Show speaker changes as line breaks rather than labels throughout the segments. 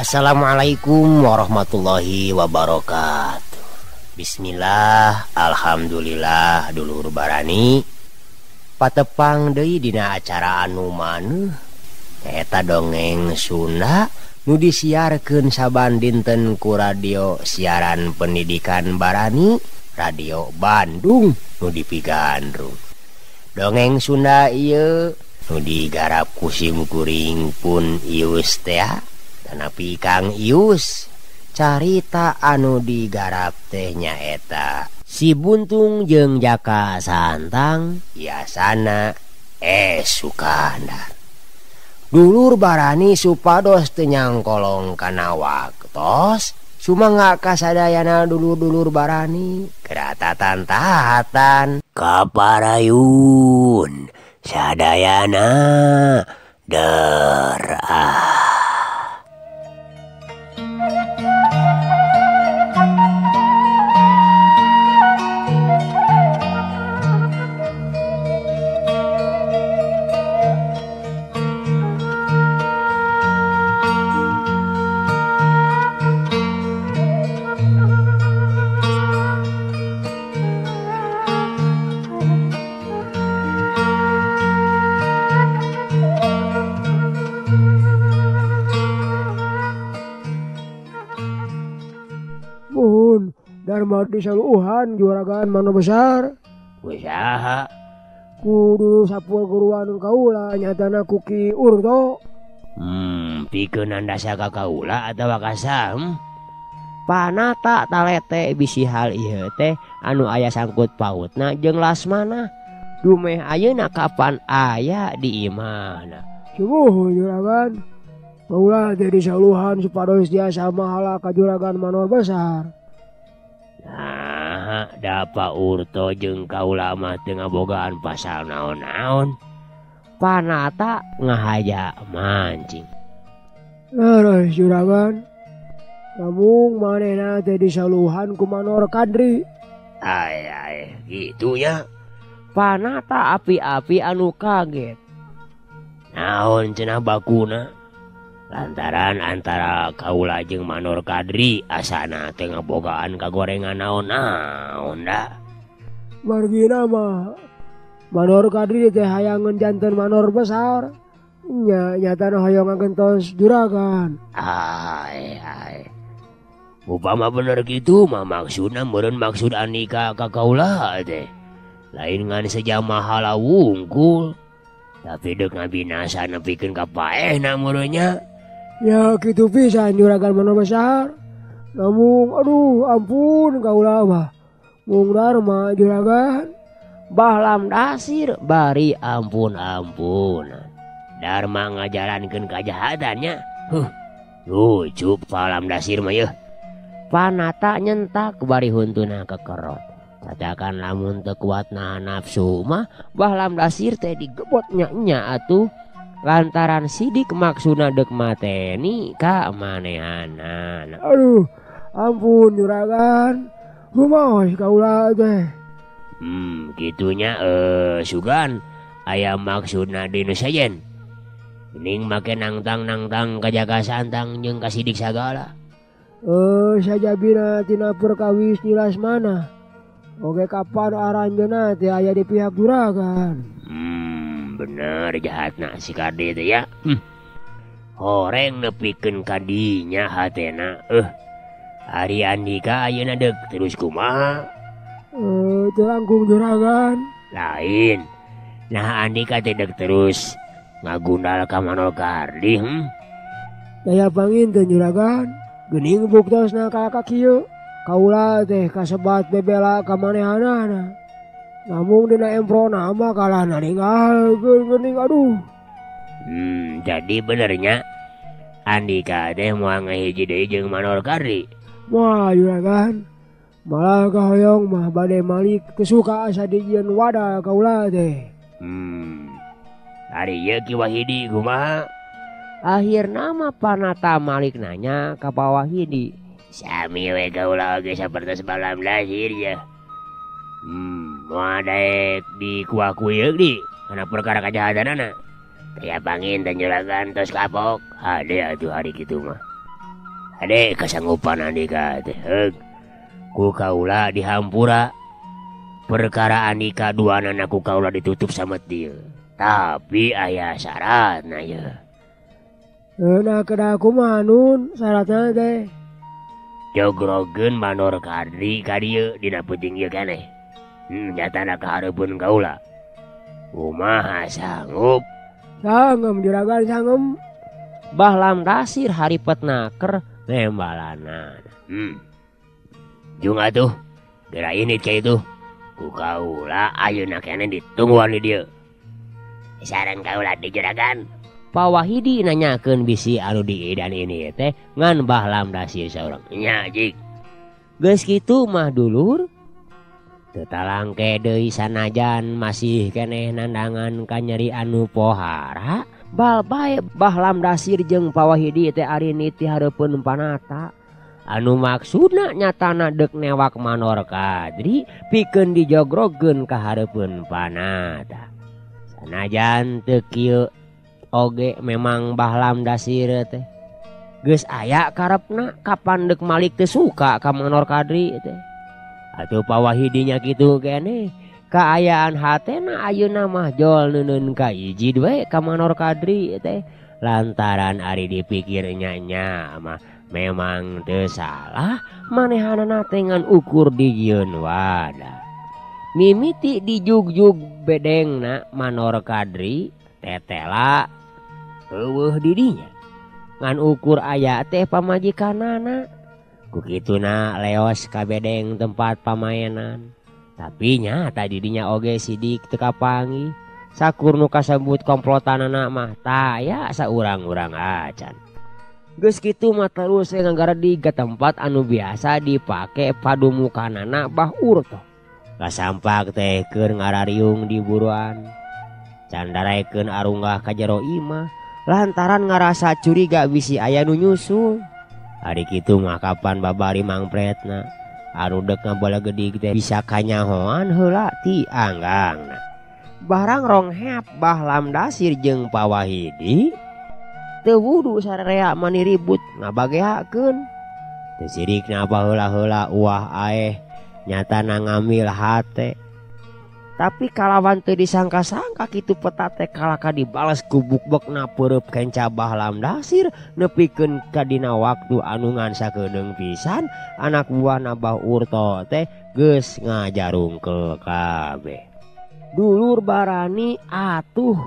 Assalamualaikum warahmatullahi wabarakatuh. Bismillah, alhamdulillah dulur barani. Patepang deui dina acara anu maneuh nyaeta dongeng Sunda nu disiarkeun saban dinten ku radio siaran pendidikan Barani, Radio Bandung nu dipigandrung. Dongeng Sunda ieu nu digarap ku sim kuring pun Ius tea. Tanapi Kang Ius carita anu digarap teh nyaeta Si Buntung jeung Jaka Santang Yasana Sukandar. Dulur barani supados teu nyangkolong kana waktos sumangga kasadayana dulur-dulur barani keratatan-tahatan kaparayun sadayana derah.
Dharma disaluhan juragan mano besar.
Usaha
kudu sapuan guruan kaula nyatana kuki urto.
Pikeun andasa ka kaula atawa ka saha? Panata talete bisi hal ieu teh anu aya sangkut pautna jeung Lasmana. Dumeh ayeuna kapan aya di imahna?
Sumuhun juragan. Kaula teh disaluhan supados tiasa mahala ka juragan manor besar.
Nah, dapa Urto jeung kaula mah teu ngabogaan pasal naon-naon. Panata ngahaja mancing.
Leres juragan. Lamun manehna teh disaluhan ku Manor Kadri.
Ai ai, kitu nya. Panata api-api anu kaget. Naon cenah bakuna? Lantaran antara kaula jeung Manor Kadri asana teu ngabogaan kagorengan naon-naon da.
Margina mah Manor Kadri teh hayangeun janten manor besar. Nya nyatana hoyong ngagentos juragan.
Ai ai. Upama bener kitu mah maksudna meureun maksud Andika ka kaula teh. Lain ngan sejama mahala wungkul. Tapi deuk ngabinasa nepikeun ka paehna meureun nya.
Ya kitu pisan juragan manor besar. Namun aduh ampun kaula mah. Mung Dharma juragan.
Bahlam dasir bari ampun-ampun. Dharma ngajalankeun kajahatannya. Huh, lucu Bahlam dasir mah yeuh. Panata nyentak bari huntuna kekerot. Cacakan lamun teu kuat nahan nafsu mah Bahlam dasir teh digebot nya-nya atuh. Lantaran sidik maksudna deuk mateni ka manehanana.
Aduh, ampun juragan. Rumaos kaula teh.
Kitunya sugan aya maksudna dinu sejen. Gening make nangtang-nangtang ka Jaka Santang jeung ka sidik sagala.
Sajabina tina perkawis Nyi Lasmana. Oge kapan aranjeuna teh aya di pihak juragan.
Bener jahatna si Kadri teh ya. Horeng nepikeun ka dinya hatena. Ari Andika ayeuna deuk terus kumaha?
Teu langkung juragan.
Lain. Nah Andika teh deuk terus ngagundal ka Manor Kadri.
Daya panginten juragan. Geuning buktosna ka kieu. Kaula teh kasebat bebela ka manehanana. Namun dina emprona mah kalah ninggalkeun geuning aduh.
Jadi benernya Andika teh moal ngahiji deui jeung Manor Kadri.
Moal juragan. Malah kahoyong mah bade malik kesuka asa dijieun wadah kaula teh.
Ari ieu Ki Wahidi kumaha? Akhirna mah Panata malik nanya ka Pak Wahidi. Sami we kaula oge sapertos Balam Dasir ya. Moal daek di kuah kuyeuk di kana perkara kajahatanana. Kaya panginten juragan tos kapok. Hade atuh hari kitu mah. Ade kasanggupan Andika teh. Heug. Ku kaula dihampura. Perkara Andika duanana ku kaula ditutup sama dieu. Tapi aya syaratna ye.
Nah kedah kumaha Nun syaratna teh?
Jogrogeun Manor Kadri ka dieu dina peuting ieu keneh. Nyatana kahareupeun kaula. Kumaha sanggup?
Sangem juragan sangem.
Bah Lamdasir haripet naker nembalana. Jung atuh, geura init ka itu. Ku kaula ayeuna keneh ditungguan di dieu. Saran kaula di juragan. Pawahidi nanyakeun bisi anu diidan ini teh ngan Bah Lamdasir saurang. Nya jik. Geus kitu mah dulur. Teu talangke deui sanajan masih keneh nandangan ka nyeri anu pohara. Bal bae Bah Lamdasir jeung Pawahidi teh ari niti hareupeun panata. Anu maksudna nyatana deuk newak Manor Kadri pikeun dijogrogeun ka hareupeun panata. Sanajan teu kieu oge memang Bah Lamdasir teh geus aya karepna kapan deuk malik teu suka ka Manor Kadri teh. Atuh Pawahidinya kitu keneh kaayaan hatena ayeuna mah jol neuneun ka hiji we ka Manor Kadri teh lantaran ari dipikir nya mah memang teu salah manehanana teh ngan ukur dijieun wadah. Mimiti dijugjug bedengna Manor Kadri tetela eueuh didinya ngan ukur aya teh pamajikanana. Ku kituna leos ka bedeng tempat pamaenan. Tapi nya tadi dinya oge sidik teu kapanggih. Sakur nu kasebut komplotanana mah taya saurang-urang acan. Geus kitu mah terus we ngagaredig ka tempat anu biasa dipake padumukanana Bah Urto. Kasampak teh keur ngarariung di buruan. Candaraekeun arunggah ka jero imah lantaran ngarasa curiga bisi aya nu nyusul. Ari kitu mah kapan babari mangpretna anu deuk ngabalagedig teh bisa kanyahoan heula ti anggangna. Barang rongheap Bah Lamdasir jeung Pawahidi teu wudu sararea mani ribut ngabageakeun. Teu sirikna baheula-heula uah aeh nyatana ngamil hate. Tapi kalawan teu disangka-sangka kitu peta teh kalaka dibales ku bukbekna peureub kenca Bah Lamdasir nepikeun ka dina waktu anu ngan sakedeung pisan anak buahna Bah Urto teh geus ngajarungkeul kabeh. Dulur barani atuh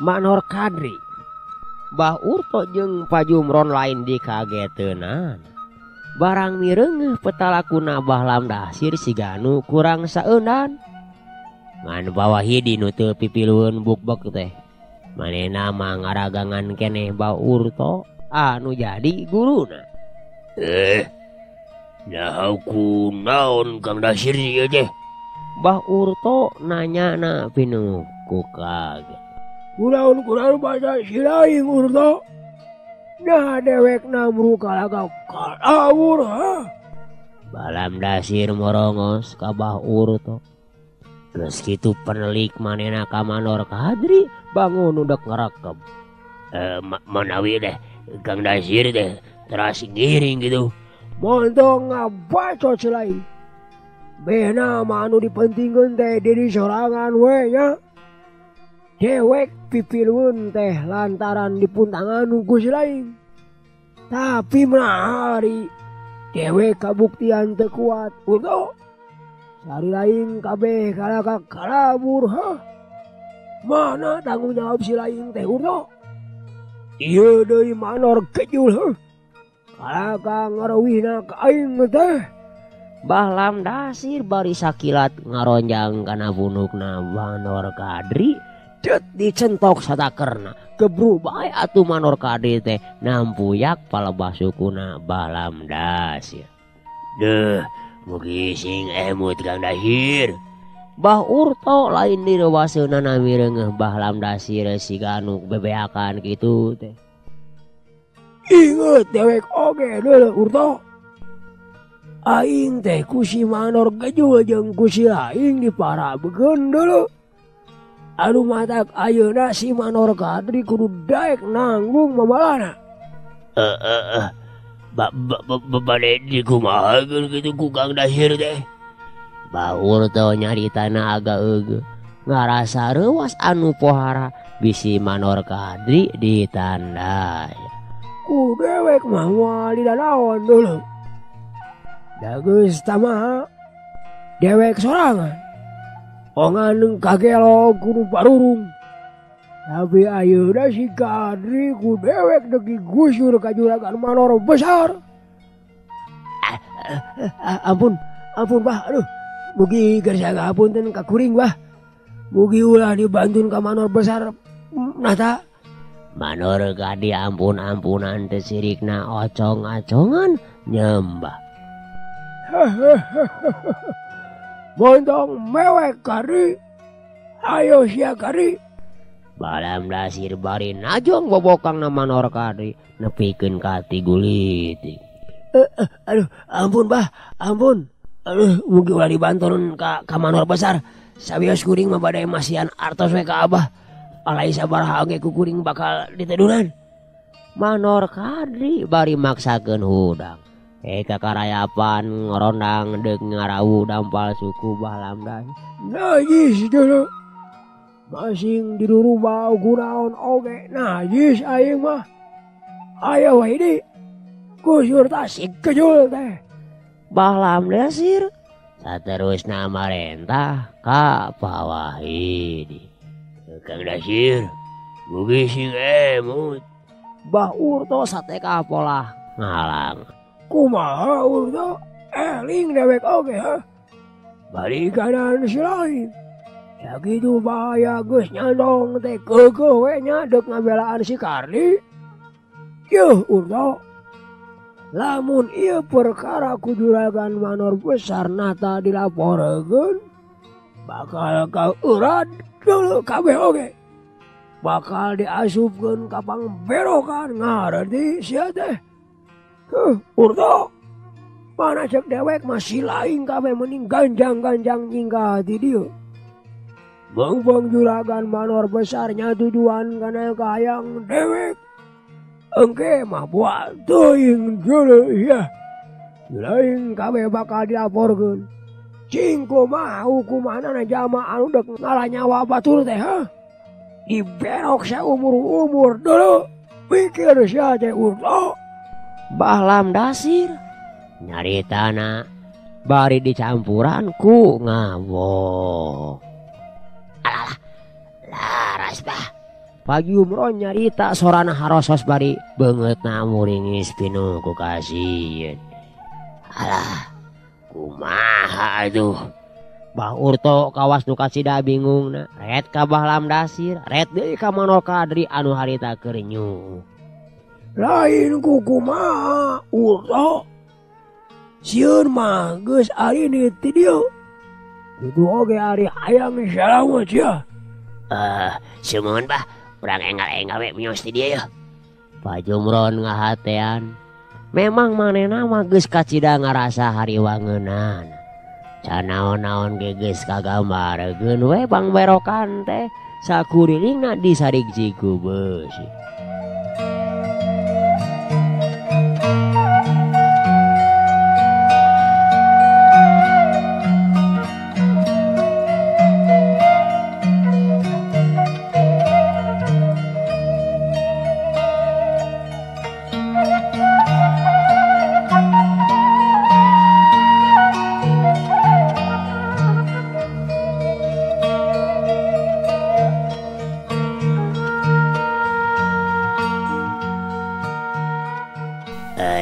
Manor Kadri. Bah Urto jeung Pajumron lain dikageteunan. Barang mireungeuh petalakuna Bah Lamdasir siga anu kurang saeundan. Ngan Pawahidi nu teu pipilueun bukbek teh. Manehna mah ngaragangan keneh Bah Urto anu jadi guruna. Naha kunaon Kang Dasir ieu teh? Bah Urto nanyana pinuh ku kaget.
Kunaon basa silaing Urto? Nah dewek namru kalaga kalawur ha?
Bah Lamdasir morongos ka Bah Urto. Geus kitu penelik manehna ka Manor Kadri bangun udah ngerekep. Manawi deh Kang Dasir deh teras ngiring gitu.
Montong ngabacot selain. Behna mah anu dipentingkeun teh diri sorangan we nya. Dewek pipilueun teh lantaran dipuntangan ku si lain. Tapi menahari dewek kabuktian teu kuat Urto. Sari lain kabeh kalaka kalabur ha. Mana tanggung jawab si lain teh Urto? Ieu deui Manor kejul ha. Kalaka ngareuwihna ka aing teh.
Bah Lamdasir bari sakilat ngaronjang kana punukna Manor Kadri. Det dicentok satakerna. Gebru bae atuh Manor Kadri teh nampuyak palebah sukuna Bah Lamdasir. Deuh, mugi sing emut Kang Dasir. Bah Urto lain direuwaseunana mireungeuh Bah Lamdasir siga anu bebeakan kitu teh.
Inget dewek oge deuleu Urto. Aing teh ku si Manor Gejul jeung ku si lain diparabekeun deuleu. Anu matak ayeuna si Manor Kadri kudu daek nanggung mabalana.
Bade dikumahakeun kitu ku Kang Dasir teh. Bah Urto nyaritana agak eugeuh ngarasa reuwas anu pohara bisi Manor Kadri ditandai.
Ku dewek mah moal didanaon dulu. Da geus tamaha dewek sorangan. Ongan kagelo kudu barurung. Tapi ayeuna si Kadri ku dewek deuk digusur ka juragan Manor besar. Ampun, ampun bah, aduh. Mugi kersa ngapunten ka kuring bah. Mugi ulah dibantun ka Manor besar nata.
Manor Kadri ampun-ampunan teu sirikna ocong-acongan nyembah.
Montong mewek Kadri. Ayo sia Kadri.
Balam Dasir bari najong bobokangna Manor Kadri nepikeun ka tigulitik.
Aduh, ampun bah, ampun. Aduh, mugi ulah dibantonan ka Manor besar. Sawios kuring mah bade masihan artos we ka abah. Alai sabaraha oge ku kuring bakal ditedunan.
Manor Kadri bari maksakeun hudang. Kakarayapan ngorondang deuk ngarawu dampal suku Bah Lamdan.
Najis dulu. Masing dirurubah gunaon oge najis aing mah. Ayo we di. Kusur tasik kejul teh.
Bah Lamdasir saterusna marentah ka Pawahidi. Kang Dasir, mugi sing emut. Bah Urto sateka polah ngalang.
Kumaha Urto? Eling dewek oge ha? Bari kanan si lain. Sakitu bahaya geus nyandong teh keukeuh we nya deuk ngabelaan si Kardi. Yeuh Urto. Lamun ieu perkara ku juragan Manor besar nata dilaporkeun bakal kaeurat dulu kabeh oge. Bakal diasupkeun ka pangberokan ngarti sia teh. Huh, Urto. Mana cek dewek masih lain kabeh mending ganjang-ganjang nyingkah di dieu. Mangpang juragan Manor besarnya tujuan kana kahayang dewek. Engke mah buat teuing dulu ya. Lain kabeh bakal dilaporkeun. Cing kumaha hukumanana jama anu deuk ngalah nyawa batur teh ha? Diberok saumur-umur dulu. Pikir sia teh Urto.
Bah Lamdasir nyaritana bari dicampuran ku ngawok. Alah, laras bah. Pagi umroh nyarita sorana harosos bari beungeutna muringis pinuh ku kasieun. Alah, kumaha atuh. Bah Urto kawas nu kasida bingungna, ret ka Bah Lamdasir, ret deui ka Manor Kadri anu harita keur nyuh.
Lain ku kumaha Urto. Sieun mah geus arini ti dieu. Kitu oge ari hayang salamet sia.
Sumuhun bah. Urang enggal-enggal we mios ti dieu yeuh. Pak Jumron ngahatean. Memang manehna mah geus kacida ngarasa hariwangeunana. Can naon-naon ge geus kagambarkeun we pangberokan teh sakurilingna disarik jiku beusi.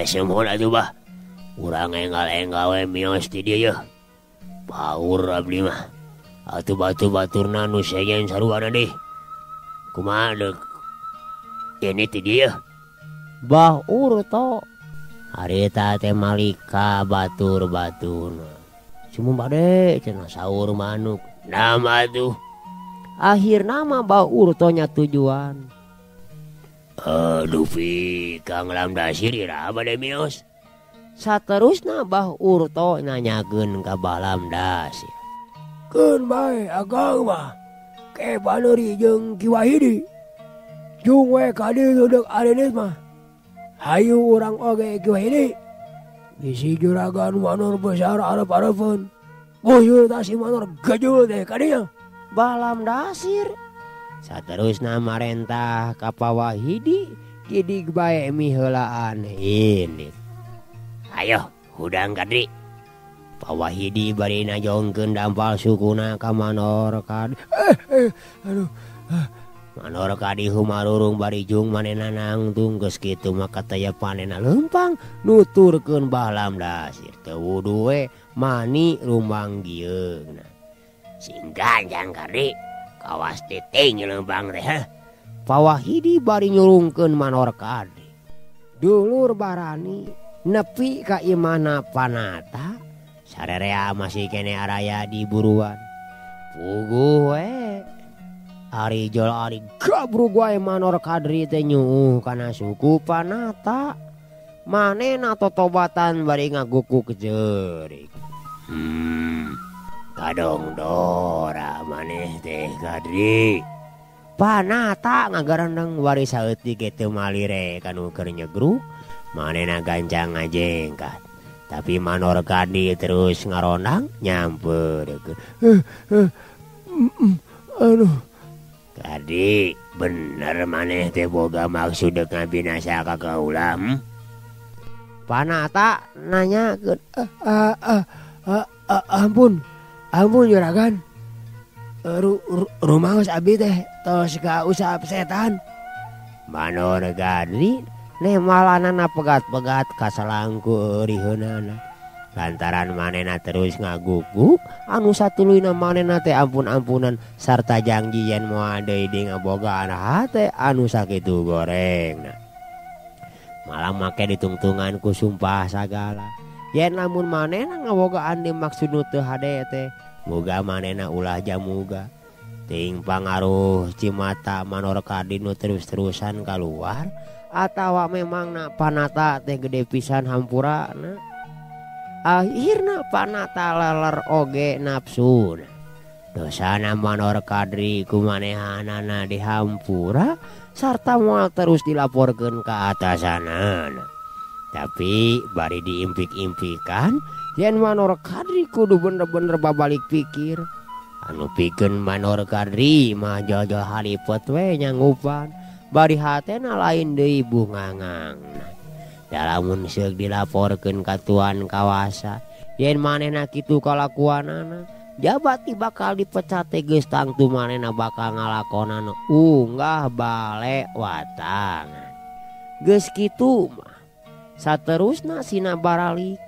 Sumuhun atuh bah. Urang enggal-enggal we mios ti dieu yeuh. Paur abdi mah. Atuh batu-baturna nu sejen saruana deui. Kumaha deuk ini ti dieu? Bah Urto harita teh malika batur-baturna. Sumuhun bade cenah saur manuk. Nama tuh. Akhirna mah Bah Urto nya tujuan. Dupi Kang Lamdasir ira bade mios. Saterusna Bah Urto nanyakeun ka Bah Lamdasir.
Keun bae akang mah. Ke baneuri jeung Ki Wahidi. Jung we ka dieu deuk areunit mah. Hayu urang oge Ki Wahidi. Bisi juragan manor besar arep-arepeun. Guyur tah si manor gajul teh ka dieu.
Balam Dasir saterusna marentah ka Pawahidi gidig bae miheulaan ini. Ayo hudang Kadri. Pawahidi bari najongkeun dampal sukuna ka Manor Kadri.
Aduh.
Manor Kadri humarurung bari jung manehna nangtung geus kitu mah kataya panena leumpang nuturkeun Balam Dasir teu wudu we mani rumbang gieungna. Sing ganjang Kadri kawas titing leumpang teh. Pawahidi bari nyurungkeun Manor Kadri. Dulur barani nepi ka imahna Panata sarerea masih kene araya di buruan. Puguh we ari jol ari gabrug wae Manor Kadri teh nyuuh kana suku Panata. Manehna totobatan bari ngagukuk jeurik. Kadong dora maneh teh Kadri. Panata ngagarendeng bari saeutik ge teu malire kanu keur nyegruk. Manehna gancang ngajengkat. Tapi Manor Kadri terus ngarondang nyamperkeun.
Aduh.
Kadri, bener maneh teh boga maksud deuk ngabinasa ka kaula? Panata nanyakeun.
Ampun. Ampun juragan. Rumaos abdi teh tos kausap setan.
Manor Kadri nemalanana pegat-pegat kasalangku euriheunana. Lantaran manehna terus ngaguguk anu satuluyna manehna teh ampun-ampunan sarta janji yen moal deui di ngabogaan hate anu sakitu gorengna. Malah make ditungtungan ku sumpah sagala. Yen lamun manehna ngabogaan di maksud nu teu hade teh, muga manehna ulah jamuga. Ting pangaruh cimata Manor Kadri nu terus-terusan kaluar atawa memang na Panata teh gede pisan hampurana. Akhirna Panata leler oge nafsuna. Dosana Manor Kadri kumanehanana dihampura sarta moal terus dilaporkeun ka atasanana. Tapi bari diimpik-impikan yen Manor Kadri kudu bener-bener babalik pikir. Anu pikeun Manor Kadri mah jol-jol haripet we nyanggupan. Bari hatena lain deui bungangangna. Dalamun seuk dilaporkeun ka tuan kawasa yen manehna kitu kalakuanana jabati bakal dipecat teh geus tangtu manehna bakal ngalakonan unggah bale watangan. Geus kitu mah saterusna sina baralik.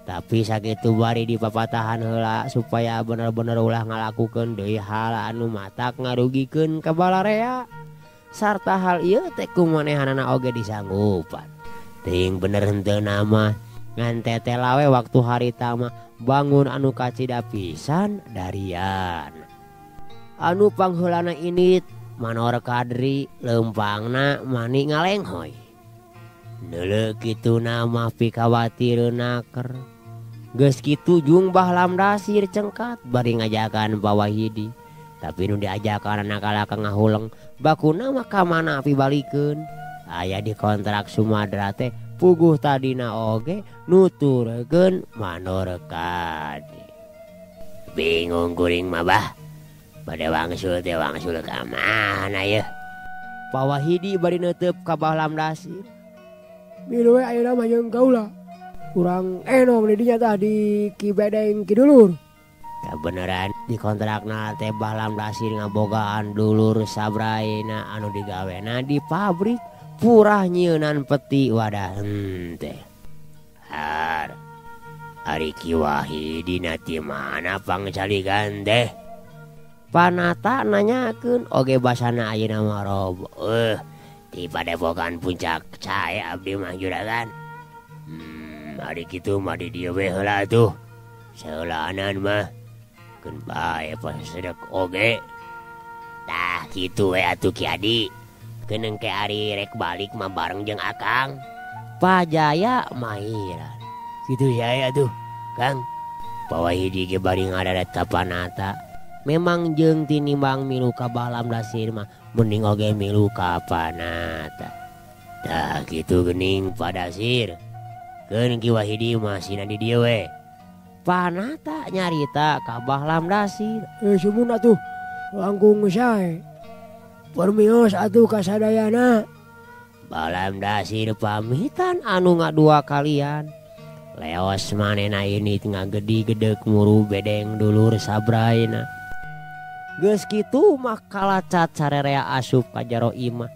Tapi sakitu bari dipapatahan heula supaya bener-bener ulah ngalakukeun deui hal anu matak ngarugikeun ka balarea. Sarta hal ieu teh kumanehanana oge disanggupan. Ting bener henteu nama ngan teteh lawe waktu harita mah bangun anu kacida pisan darian. Anu pangheulana indit Manor Kadri leumpangna mani ngalenghoy. Neuleuh kitu nama pikawatireun naker. Geus kitu jung Bahlam Dasir cengkat bari ngajakan Pawahidi. Tapi nu diajakan anak-anak ngahuleng bakuna mah ka mana pibalikeun. Aya di kontrak Sumadra teh puguh tadina oge nuturkeun Manor Kadri. Bingung kuring mah bah. Bade wangsul teh wangsul ka mana yeuh? Pawahidi bari neuteub ka Bahlam Dasir.
Milu we ayeuna mah jeung kaula. Urang enom di dinya tah di Ki Bedeng Kidulur.
Kabeneran di kontrakna teh Bahlam Dasir ngabogaan dulur sabraina anu digawena di pabrik purah nyieunan peti wadah henteu. Har ari Ki Wahidi na ti mana pangcaligan teh? Panata nanyakeun oge basana ayeuna mah robo. Di padepokan puncak cae abdi mah juragan. Ari kitu mah di dieu we heula atuh. Saheulaanan mah keun bae pasedek oge. Tah kitu we atuh Ki Adi. Keun engke ari rek balik mah bareng jeung Akang. Pajaya mahiran. Kitu saya atuh, Kang. Pawahidi ge bari ngadarat ka Panata. Memang jeung tinimbang milu ka Bahlam Dasir mah mending oge milu ka Panata. Tah kitu geuning Padasir. Keun Ki Wahidi mah sina di dieu we. Panata nyarita ka Bah Lamdasir.
Sumun atuh langkung sae. Permios atuh kasadayana.
Bah Lamdasir pamitan anu ngadua kalian. Leos manena ini ngagedi gedek muru bedeng dulur sabraina. Geus kitu mah kalacat sarerea asup ka jero imah.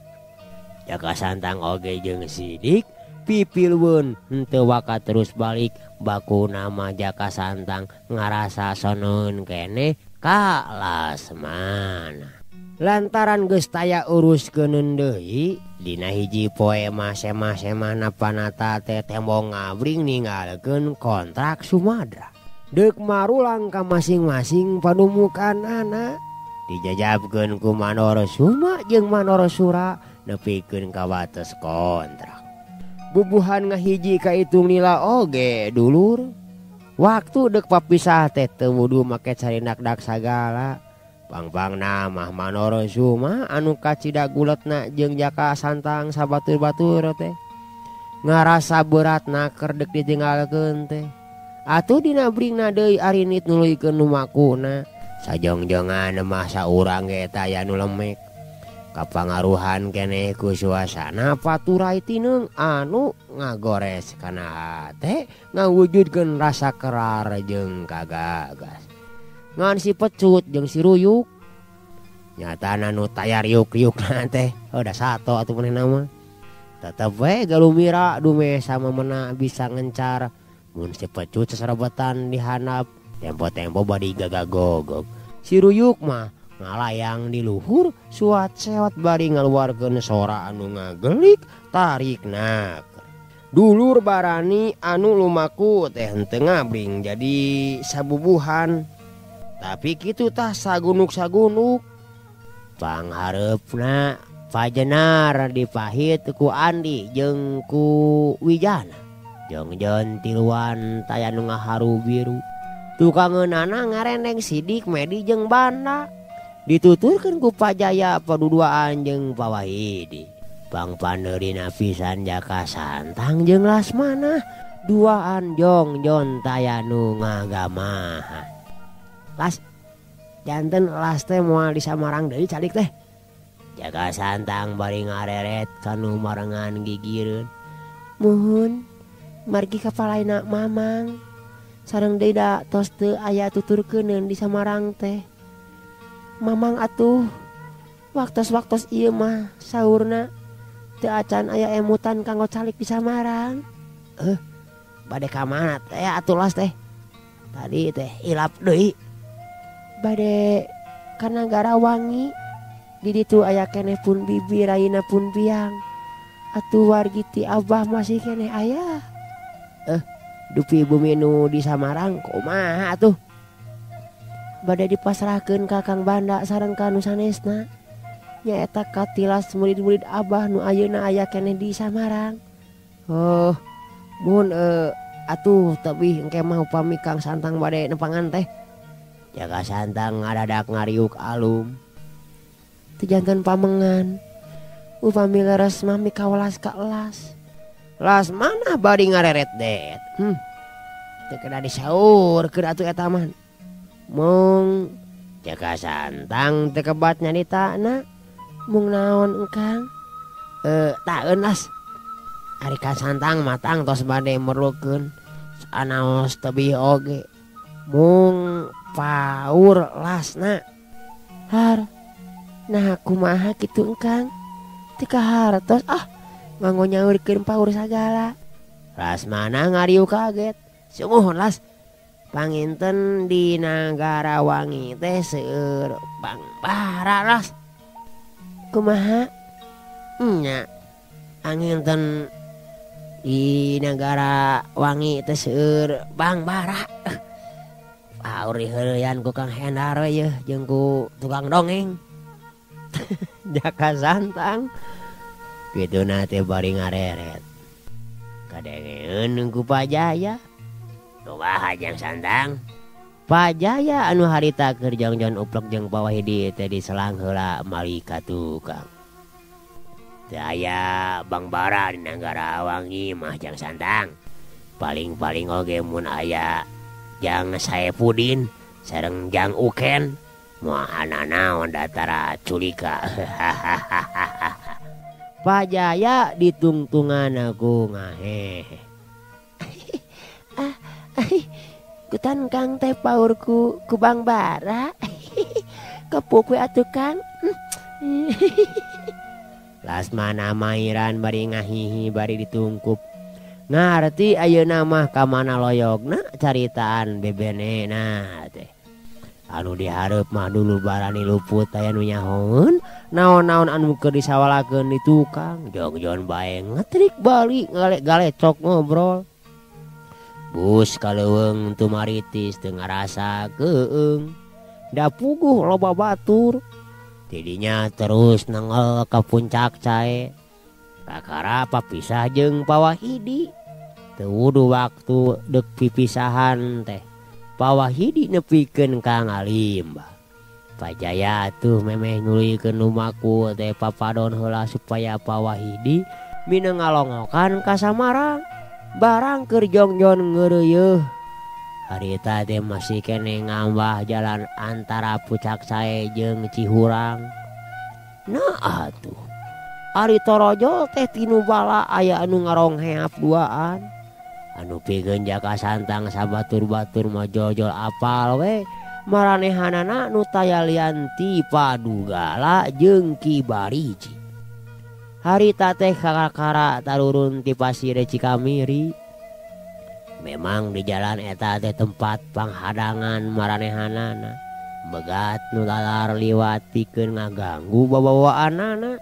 Jaka Santang oge jeung Sidik pipilweun henteu waka terus balik baku nama Jaka Santang ngarasa soneun keneh ka Lasmana. Lantaran geus taya uruskeun deui dina hiji poe mah semah-semahna Panata teh tembong ngabring ninggalkeun kontrak Sumadra. Deuk marulang ka masing-masing panumukanana dijajabkeun ku Manor Suma jeung Manor Sura nepikeun ka wates kontrak. Bubuhan ngahiji kaitung nila oge dulur. Waktu deuk papisah teh teu wudu make carindak-dak sagala. Pangpangna mah Manor Suma anu kacida guletna jeung Jaka Santang sabatur-batur teh. Ngarasa beratna keur deuk ditinggalkeun teh. Atuh dina bringna deui arinit nuluykeun lumakuna. Sajongjongan mah saurang ge taya nu lemek. Kapangaruhan keneh ku suasana paturai tineung anu ngagores kana hate ngawujudkeun rasa kerar jeung kagagas. Ngan si Pecut jeung si Ruyuk nyatana nu taya riuk-riukna teh udah sato atuh manehna mah. Tetep we galumira dume sama mena bisa ngencar. Mun si Pecut sasarobotan dihandap tempo-tempo bari gagagogog. Si Ruyuk mah ngalayang di luhur suat sewat bari ngaluarkeun sora anu ngagelik tarik nak. Dulur barani anu lumaku teh henteu ngabring jadi sabubuhan. Tapi kitu tah sagunuk-sagunuk. Panghareupna Pajenar dipahit ku Andi jeung ku Wijana. Jongjon tiluan taya nu ngaharu biru. Tukangeunana ngarendeng Sidik Medi jeung Banda. Dituturkeun ku Pajaya paduduaan jeung Pawahidi. Pangpaneurina pisan Jaka Santang jeung Lasmana duaan jongjon taya nu ngagamahan. Las janten las teh moal di Samarang deui calik teh. Jaka Santang bari ngareret kanu marengan gigireun. Muhun margi kapalaina mamang. Sareng deui da tos teu aya tuturkeuneun di Samarang teh. Mamang atuh waktos-waktos ieu mah saurna teu acan aya emutan kanggo calik di Samarang. Bade ka mana teh atuh las teh? Tadi teh ilap deui. Bade ka Nagara Wangi. Di ditu aya keneh pun bibi raina pun biang. Atuh wargi ti abah masih keneh aya. Dupi bumi nu di Samarang kumaha atuh? Bade dipasrahkeun ka Kang Banda sareng ka nu sanesna. Nyaeta katilas murid-murid abah nu ayeuna aya keneh di Samarang. Oh, mun atuh tebih engke mah upami Kang Santang bade nepangan teh. Jaka Santang ngadadak ngariuk alum. Teu janten pamengan. Upami leres mah mikawelas ka elas. Lasmana bari ngareret det. Teu kedah disaurkeun atuh eta mah. Mung Jaka Santang teu kebat nyaritana. Mung naon engkang? Taeun las. Ari Kang Santang matang tos bade merlukeun sanaos tebih oge. Mung paur lasna. Har. Nah kumaha kitu engkang? Teu kahartos ah nganggo nyaurkeun paur sagala. Lasmana ngariuk kaget. Sumuhun las. Panginten di Nagara Wangi teh seueur bangbara las. Kumaha? Nya. Anginten di Nagara Wangi teh seueur bangbara. Paur diheureyan ku Kang Hendar we yeuh jeung ku tukang dongeng. Jaka Santang kituna teh bari ngareret. Kadengeun ku Pajaya. Kumaha Jang Santang? Pajaya anu harita keur jongjon uplek jeung Pawahidi teh diselang heula mali ka tukang. Teu aya Bang Bara di Nagarawangi mah Jang Santang. Paling-paling oge mun aya Jang Saepudin sareng Jang Uken moal nanaon datara culika. Pajaya ditungtungan aku ngahehe.
Kutan Kang teh paurku ku Bang Bara. Kepuk we atuh Kang.
Lasmana mairan bari ngahihi bari ditungkup. Ngarti ayeuna mah ka mana loyogna caritaan bebenena teh. Anu dihareup mah dulu barani luput aya nu nyahoeun naon-naon anu keur disawalakeun di tukang jongjon bae ngetrik bali galek-galecok ngobrol. Bus kaleuweung tumaritis teu ngarasa keung. Da puguh loba batur. Tidinya terus nengel ka puncak cae. Kakara papisah jeung Pawahidi. Teu wuduh waktu deuk pipisahan teh. Pawahidi nepikeun ka ngalimbah. Pajaya tuh memeh nuluykeun lumaku teh papadon heula supaya Pawahidi mineng ngalongokan ka Samarang. Barang keur jongjon ngeureuyeuh. Harita teh masih keneh ngambah jalan antara Pucak Sae jeung Cihurang. Nah atuh. Ari torojol teh tinu bala aya anu ngarongheap duaan. Anu pikeun Jaka Santang sabatur-batur mah jojol apal we. Maranehanana nu taya lian ti Padugala jeung Ki Bariji. Harita teh kakara tarurun ti pasir Cikamiri. Memang di jalan eta teh tempat panghadangan maranehanana. Begat nu lalar liwat pikeun ngaganggu babawaanana.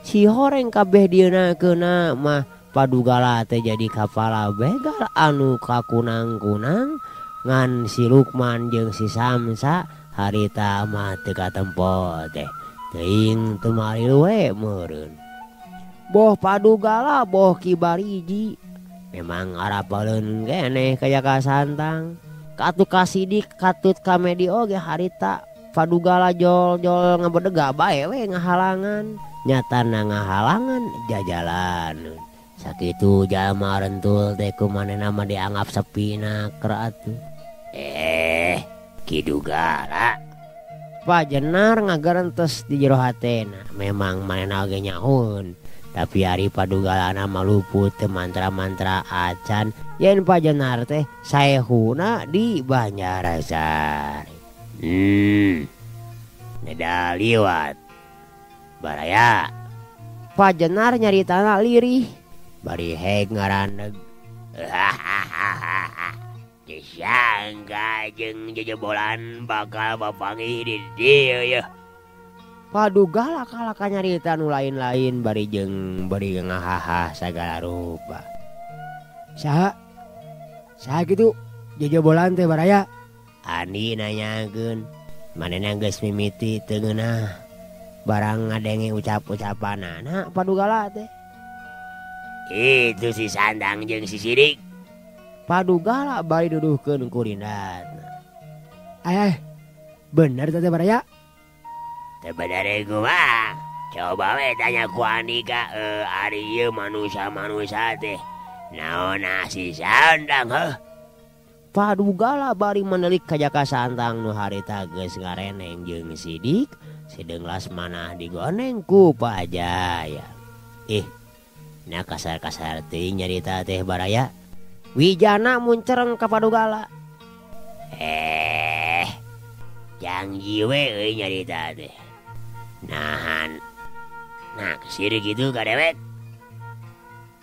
Si horeng kabeh dieuna mah Padugala teh jadi kapala begal anu kakunang-kunang ngan si Lukman jeung si Samsa harita mah teu katempo teh. Teuing teu maril we meureun. Boh Padugala boh Ki Bariji memang arapaleun keneh ka Jaka Santang. Katut ka Sidik katut ka Medi oge harita Padugala jol-jol ngabedega bae we ngahalangan. Nyatana ngahalangan jajalan. Sakitu jalma rentul teh kumanehna mah dianggap sepi naker atuh. Ki Dugala. Pajenar ngagerentes di jero hatena. Memang manehna oge nyahoeun. Tapi ari Padugalana mah luput teu mantra-mantra acan yen Pajenar teh saehuna di Banjarasari. Neda liwat. Baraya. Pajenar nyaritana lirih. Bari heg ngaraneg. Disangka jeung jejebolan bakal bapanggih di dieu yeuh. Padugala kalaka nyarita nu lain-lain bari jeung bari ngahaha sagala rupa.
Saha? Saha kitu jejebolan teh baraya?
Andi nanyakeun. Manehna geus mimiti teu ngeunah. Barang ngadenge ucap-ucapanana Padugala teh. Itu si Santang jeung si Sidik.
Padugala bari duduhkeun kurindatna. Bener teh baraya?
Teu bener kumaha? Coba we tanya ku Andika, ari ieu manusia-manusia teh. Naon si Santang heuh? Padugala bari menelik ka Jaka Santang nu harita geus ngareneng jeung Sidik, sideung Lasmana digoneng ku Pajaya. Nah kasar-kasar teuing nyarita teh baraya. Wijana muncereng ka Padugala. Jangji we euy nyarita teh. Nahan. Naksir kitu ka dewek.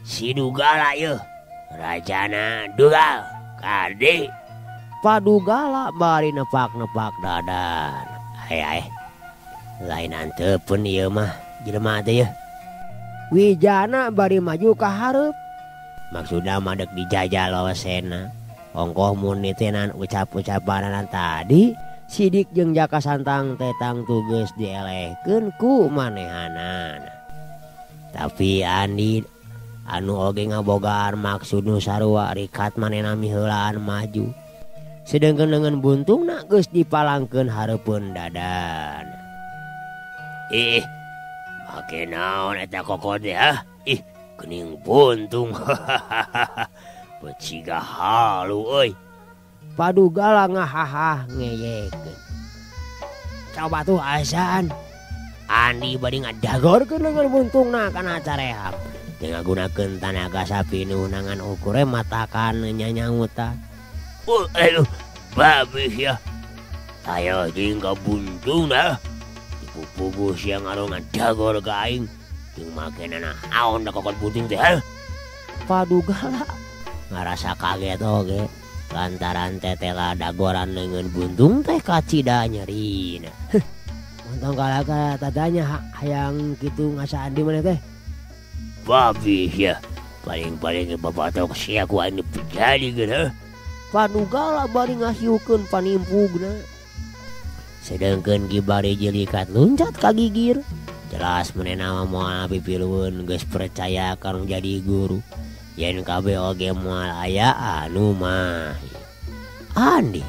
Si Dugala yeuh, rajana Dugal kade. Padugala bari nepak-nepak dadan. Ai. Lain anteupeun ieu mah jelema teh yeuh.
Wijana bari maju ka hareup.
Maksudna mah deuk dijajal lawasena. Ongkoh mun nitenan ucap-ucapanana tadi, Sidik jeung Jaka Santang teh tangtu geus dielehkeun ku manehanana. Tapi Andi anu oge ngabogaan maksud nu sarua rikat manehna miheulaan maju. Sedengkeun leungeun buntungna geus dipalangkeun hareupeun dadan. Make naon eta kokot teh ah? Ih, geuning buntung. Beciga halu euy. Padugala ngahahah ngeyekeun. Coba tuh asan. Andi bari ngadagorkeun leungeun buntungna kana careham. Teu ngagunakeun tanaga sapinuh nangan ukure matakan nyanyangutan. Aduh, babi sia. Tayo jeung ka buntungna. Dipupuguh sia ngarongan dagor ka aing. Jeung makenana naon da kokot buntung teh? Padugala ngarasa kaget oge lantaran tetela dagoran leungeun buntung teh kacida nyerina. Montong kalaka tadanya hayang kitu ngasa Andi maneh teh. Babi sia, paling-paling babatok sia ku aing jadi geun. Padugala bari ngasiukeun panimpugna. Sedengkeun ki bari jelikat luncat ka gigir. Jelas manehna mah moal pipilueun geus percaya karena jadi guru. Yen kabeh oge moal aya anu mah. Andi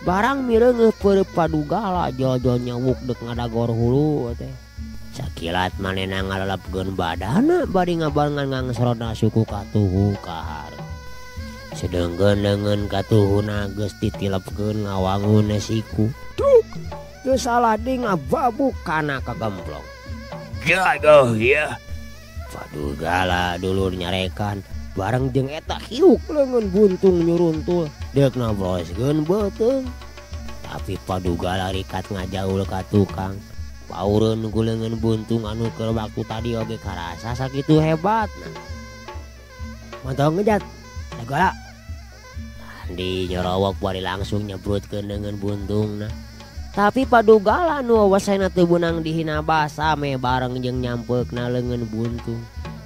barang mireungeuh peureup padugala jol-jol nyawuk deuk ngadagor hulu teh. Sakilat manehna ngalelepkeun badana bari ngabarengan ngangsorotna suku katuhu ka hareup. Sedengkeun leungeun katuhuna geus ditilepkeun ngawangun siku. Duk, teu salah deui ngababuk kana kagemplong. Jagoh ya. Padugala dulur nyarekan bareng jeung eta hiuk leungeun buntung nyuruntul deuk nabroskeun beuteung. Tapi padugala rikat ngajaul ka tukang. Paureun ku leungeun buntung anu keur waktu tadi oge karasa sakitu hebatna. Mantong ngejat dagala. Andi nyorowok bari langsung nyebrutkeun leungeun buntungna. Tapi padugala nu wawasana teu beunang dihina basa me bareng jeung nyampeukna leungeun buntung.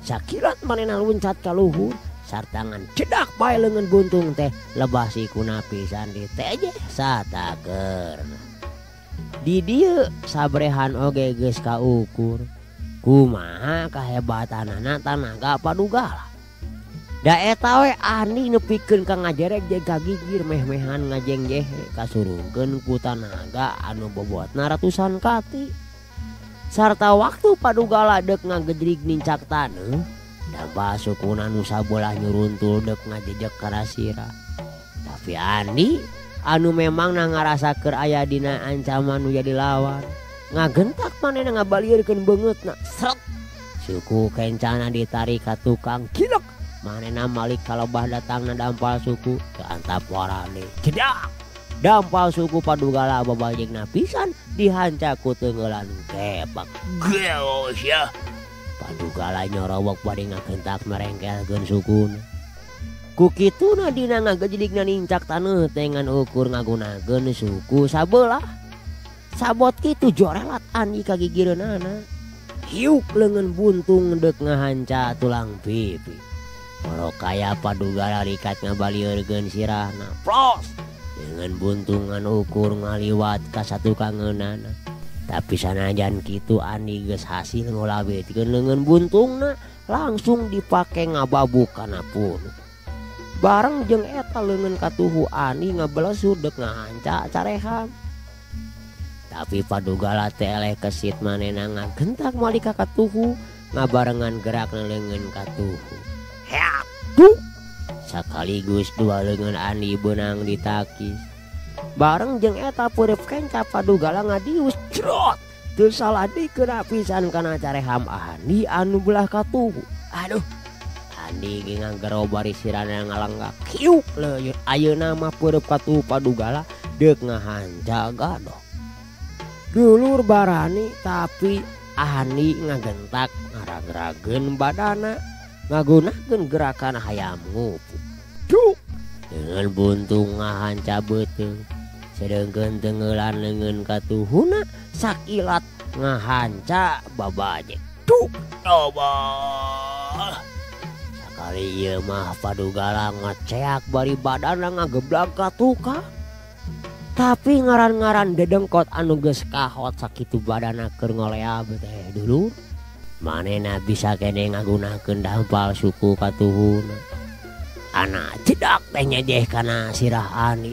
Sakilat manehna luncat ka luhur sartangan cedak bae leungeun buntung teh lebah sikuna pisan diteje satakeurna. Di dieu sabrehan oge geus kaukur. Kumaha kahebatanana tanaga padugala. Da eta we Andi nepikeun ka ngajerek jeung kagigir meh-mehan ngajengjehe kasurungkeun ku tanaga anu bobotna ratusan kati. Sarta waktu padugala deuk ngagedrig nincak taneuh, dampa sukuna nu sabelah nyuruntul deuk ngajejek kana sirah. Tapi Andi anu memang na ngarasa keur aya dina ancaman nu jadi lawan, ngagentak manehna ngabalieurkeun beungeutna. Sret! Suku kencana ditarik ka tukang kilek. Manehna malik kalebah datangna dampal suku ke antap warane. Cedak! Dampal suku padugala babajengna pisan dihanca ku teungeulan kepak. Geos ya. Padugala nyorowok bari ngagentak merengkelkeun sukuna. Ku kituna dina ngagejligna nincak taneuh teh ngan ukur ngagunakeun suku sabelah. Sabot kitu jorelat Andi kagigireunana. Hiuk leungeun buntung deuk ngahanca tulang pipi. Moro kaya padugala rikat ngabalieurkeun sirahna. Plos! Dengan buntungan ukur ngaliwat ka satukangeunana. Tapi sanajan kitu Andi geus hasil ngolabetkeun leungeun buntungna langsung dipake ngababuk kana punuk. Bareng jeung eta leungeun katuhu Andi ngabelesur deuk ngahanca careham. Tapi padugala teh eleh kesit manehna ngagentak malik ka katuhu ngabarengan gerakna leungeun katuhu. Heak! Duk! Sakaligus dua leungeun Andi beunang ditakis. Bareng jeung eta peureup kenca padugala ngadius crot. Teu salah deui kena pisan kana careham Andi anu belah katuhu. Aduh. Andi ge ngagero bari sirana ngalenggak. Kiuk leuyeut ayeuna mah peureup katuhu padugala deuk ngahanca gadoh. Dulur barani tapi Andi ngagentak ngaragrageun badana. Ngagunakeun gerakan hayam ngupuk. Duk! Dengan buntung ngahanca beuteung. Sedengkeun teungeulan leungeun katuhuna sakilat ngahanca babajek. Duk! Tobah! Sakali ieu mah padugala ngeceak bari badana ngageblag ka tukang. Tapi ngaran-ngaran dedengkot anu geus kahot sakitu badana keur ngoleab teh dulur. Manehna bisa kene ngagunakeun dampal suku katuhuna. Anak cedak teh nyejeh kana sirah Ani.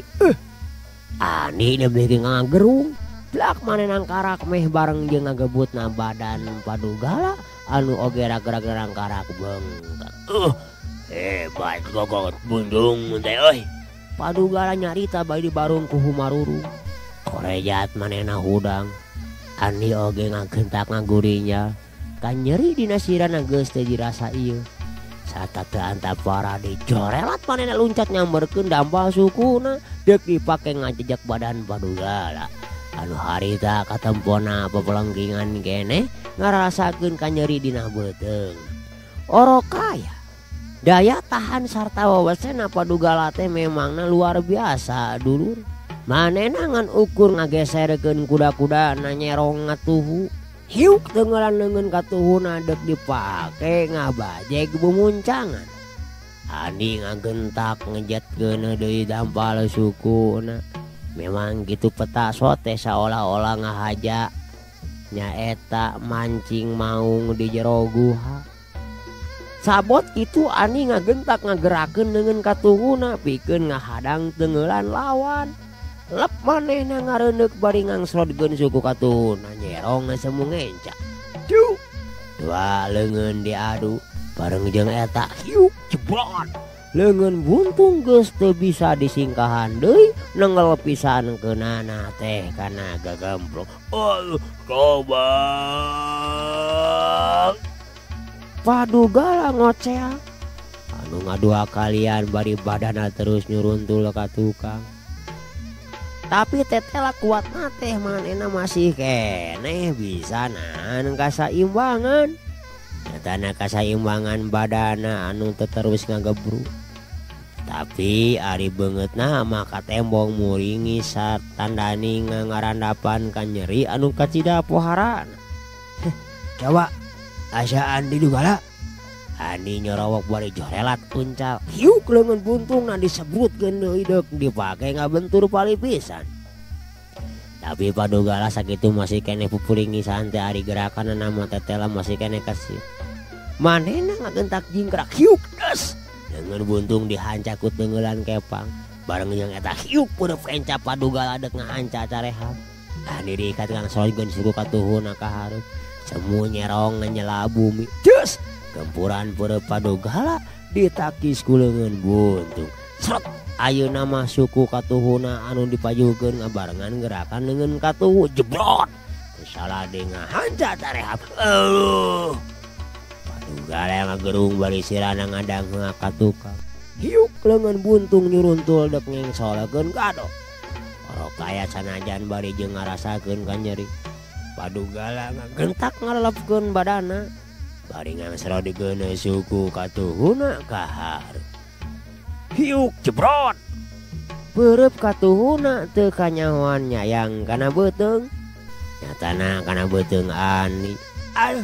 Ani lebih ngagerung. Blak manehna karak meh bareng jeung ngagebutna badan Padugala anu oge ragrag rangkarak bengkak. Hebat gogot bundung teh euy. Padugala nyarita bari dibarung ku humarurung. Korejat manehna hudang. Andi oge ngagentak ngagurinya. Kanyeri dina sirana geus teu dirasa ieu. Sarta teu antap parade jorelat manehna luncat nyamberkeun dampal sukuna deuk dipake ngajejak badan Padugala. Anu harita katempona pepelengkingan keneh ngarasakeun kanyeri dina beuteung. Orokaya daya tahan sarta wawasena Padugala teh memangna luar biasa dulur. Manehna ngan ukur ngageserkeun kuda-kudana nyerong ngatuhu. Hiuk tenggelan leungeun katuhuna deuk dipake ngabajeg bumuncangan. Andi ngagentak ngejetkeun deui dampal sukuna. Memang gitu peta sote saolah-olah ngahaja nyaeta mancing maung di jero guha. Sabot itu Ani ngagentak ngagerakeun leungeun katuhuna pikeun ngahadang tenggelan lawan. Lep manehna ngareundeuk bari ngangsrodkeun suku katuhuna nyerong semu ngenca. Duh. Dua leungeun diadu bareng jeung eta hiuk jeblot. Leungeun buntung geus teu bisa disingkahan deui nenggel pisan keunana teh kana gagemplong. Oh, kobang. Padugala ngoceak. Anu ngadua kalian bari badana terus nyuruntul ka tukang. Tapi tetela kuat teh manehna masih keneh bisa nahan kasaimbangan. Nyatana kasaimbangan badana anu terus ngagebru. Tapi ari beungeutna mah katembong muringi satandani ngarandapan ka nyeri anu kacida poharana.
Coba asa Andi Dugala.
Andi nyorowok bari jorelat uncal. Hiuk leungeun buntungna disebutkeun deui deuk dipake ngabentur palipisan. Tapi Padugala sakitu masih keneh pupuringisan teh ari gerakanna mah tetela masih keneh kasih. Manehna ngagentak jingkrak hiuk des. Leungeun buntung dihanca ku teungeulan kepang. Bareng jeung eta hiuk peureub kenca Padugala deuk ngahanca careham. Andi diikat ngangsolkeun suku katuhuna ka hareup. Semu nyerong nyela bumi. Des. Gempuran peureub Padugala ditakis ku leungeun buntung. Srot ayeuna mah suku katuhuna anu dipajukeun ngabarengan gerakan leungeun katuhu jebrot. Salah ngahanca tarehab. Aduh. Padugala ngagerung bari sirana ngadang ka tukang. Hiuk leungeun buntung nyuruntul deuk ngengsolkeun kado. Orokaya sanajan bari jeung ngarasakeun kanyeri. Padugala ngagentak ngalelepkeun badana. Bari ngangsrodikeun suku katuhuna ka hareup. Hiuk jebrot. Peureub katuhuna teu kanyahoan nyayang kana beuteung. Nyatana kana beuteung Andi. Aduh.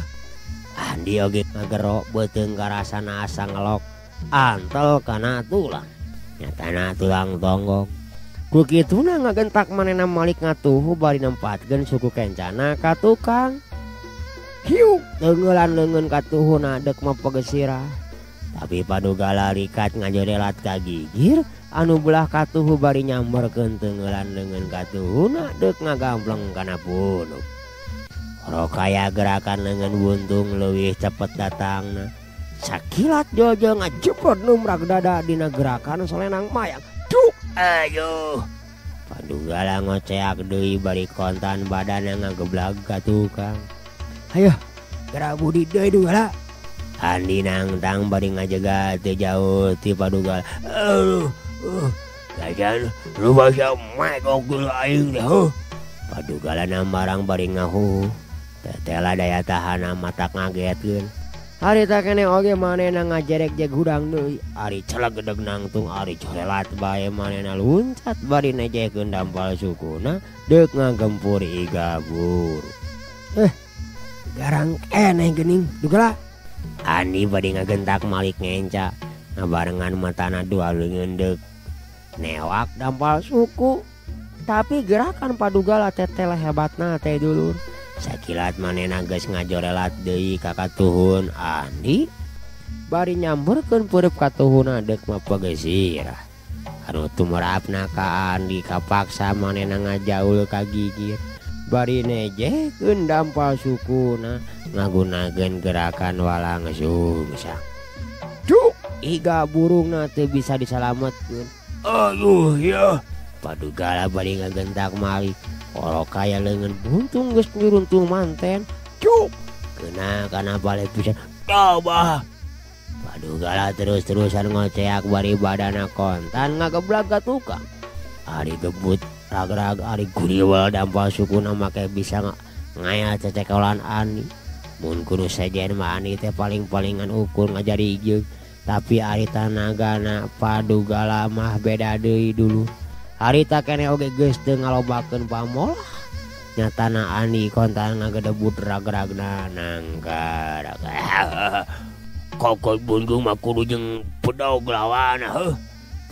Andi oge ngagero beuteung karasana asa ngelok antel kana tulang. Nyatana tulang tonggong. Ku kituna ngagentak manehna malik ngatuhu bari nempatkeun suku kencana ka tukang. Hiuk teungeulan leungeun katuhuna deuk mapegesirah. Tapi Padugala likat ngajorelat ka gigir anu belah katuhu bari nyamberkeun teungeulan leungeun katuhuna deuk ngagampleng kana punuk. Orokaya gerakan leungeun buntung leuwih cepet datangna. Sakilat jojo ngajebrot numrak dada dina gerakan solenang mayang. Duk ayo. Padugala ngoceak deui bari kontan badana ngageblag ka tukang.
Hayo, gerak budi deui Dugala.
Andi nangtang bari ngajega teu jauh ti Padugala.
Aduh, lajan rubasa mekok geuleuh aing teh heuh.
Padugala nambarang bari ngahuh. Tetela daya tahanna matak ngagetkeun. Harita keneh oge manehna ngajerek jeg hudang deui. Ari celegedeg nangtung ari jorelat bae manehna luncat bari nejehkeun dampal sukuna deuk ngagempur iga buru.
Garang keneh geuning Dugala.
Andi bari ngagentak malik ngenca ngabarengan matana dua leungeun deuk newak dampal suku. Tapi gerakan Padugala tetela hebatna teh dulur. Sakilat manehna geus ngajorelat deui ka katuhun Andi bari nyamberkeun peureub katuhuna deuk mapegesirah. Anu tumerapna ka Andi kapaksa manehna ngajaul ka gigir. Bari nejekeun dampal sukuna ngagunakeun gerakan walang sungsang. Cuk, iga burungna teu bisa disalametkeun. Aduh ya. Padugala bari ngagentak mali. Orok kaya leungeun buntung geus nyuruntung manten. Cuk, kena kana balik pisan. Tabah. Padugala terus-terusan ngoceak bari badana kontan ngageblag ka tukang. Ari gebut rag-rag ari guriwel dampal sukuna make bisa ngaya cecekolan Ani. Mun kudu sejen mah Ani teh paling-palingan ukur ngajari jeung. Tapi ari tanagana Padugala mah beda deui dulu. Harita kene oge geus teu ngalobakeun pamolah. Nyatana Ani kontan ngagedebut rag-ragna nanggar. Kokot buntung mah kudu jeung bedog lawana heuh.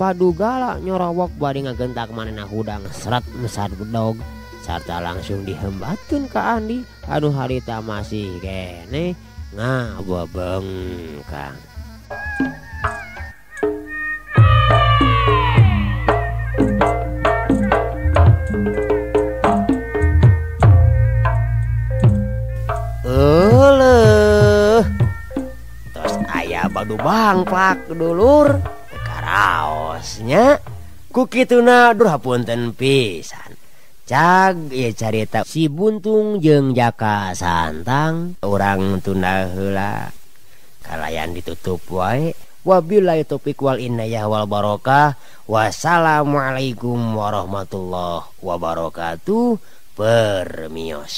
Padugala nyorowok bari ngagentak manehna hudang seret mesat bedog sarta langsung dihembatkeun ka Andi anu harita masih kene ngabebengkang. Euleuh. Tos aya badu bangplak dulur karaosnya ku kituna duh hapunten pisan. Cag ieu carita si Buntung jeung Jaka Santang urang tunda heula kalayan ditutup wae. Wabillahi taufik wal inayah wal barokah. Wassalamualaikum warahmatullahi wabarakatuh. Permios.